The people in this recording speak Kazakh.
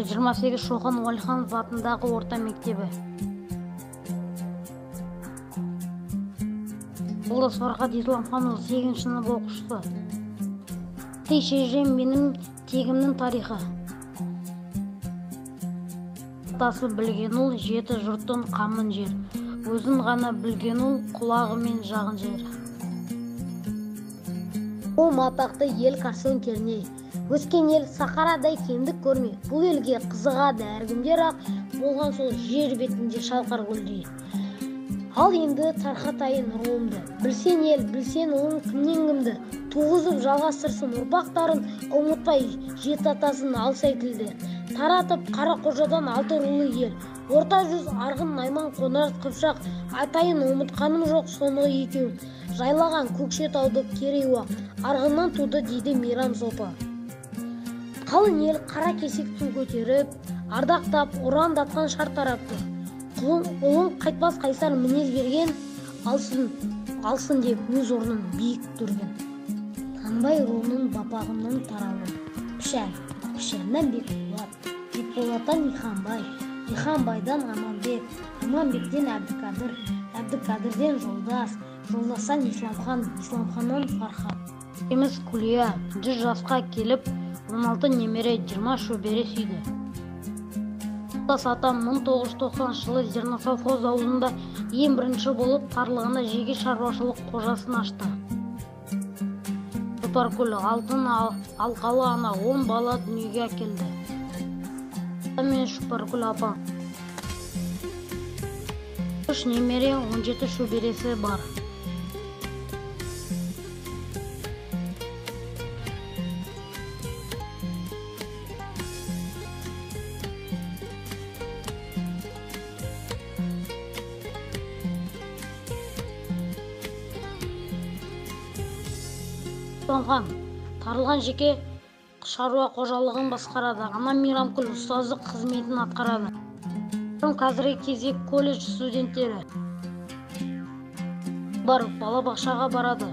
28 Шоқан Уәлиханов атындағы орта мектебі. Жолдас Фархат Исламханұлы, 8 сынып оқушысы. Ти шежірем менің тегімнің тарихы. Атасы білген ұл жеті жұрттың қамын жер. Өзін ғана білген ұл құлағы мен жағын жер. О атақты ел Карсон Керней. Өскен ел Сахарадай кемдік көрмей. Бұл елге қызығады әркімдер-ақ, болған сол жер бетінде шалқар көлдей. Ал енді тарқатайын руымды. Білсен ел, білсен ұлың кімнен кімді. Туғызып жалғастырсын ұрпақтарын, ұмытпай жеті атасын алсай тілді. Таратып Қарақожадан алты рулы ел. Орта жүз Арғын, Найман, Қоңырат, Қыпшақ. Атайын ұмытқаным жоқ соңғы екеуін. Жайлаған Көкшетауды Керей-Уақ. Арғыннан туды дейді Мейрам сопы. Қалың ел қара кесек ту көтеріп, ардақтап, ұрандатқан шар тарапты. Ұлын қайтпас қайсар мінез берген, алсын, алсын деп өз орнын биік түрген. Танбай руының бапағының тарауы. Пішен, Пішеннен Бекболат, Бекболаттан Иханбай, Иханбайдан Аманбек, Аманбектен Әбдікадыр, Әбдікадырден Жолдас, Жолдастан Исламхан, Исламханнан Фархат. Еміз Күлия 100 жасқа келіп, 16 немере, 20 шөбере сүйді. Жолдас атам 1990 жылы Зерносовхоз ауылында ең бірінші болып тарлығына жеке шаруашылық қожасын ашты. Жұпаргүл алтын алқалы ана 10 бала дүниеге әкелді. Мен Жұпаргүл апа. 3 немере, 17 шөбересі бар. Исламхан тарылған жеке шаруа қожалығын басқарады. Ана Мейрамкүл ұстаздық қызметін атқарады. Қазіргі кезде колледж студенттері бар, балабақшаға барады.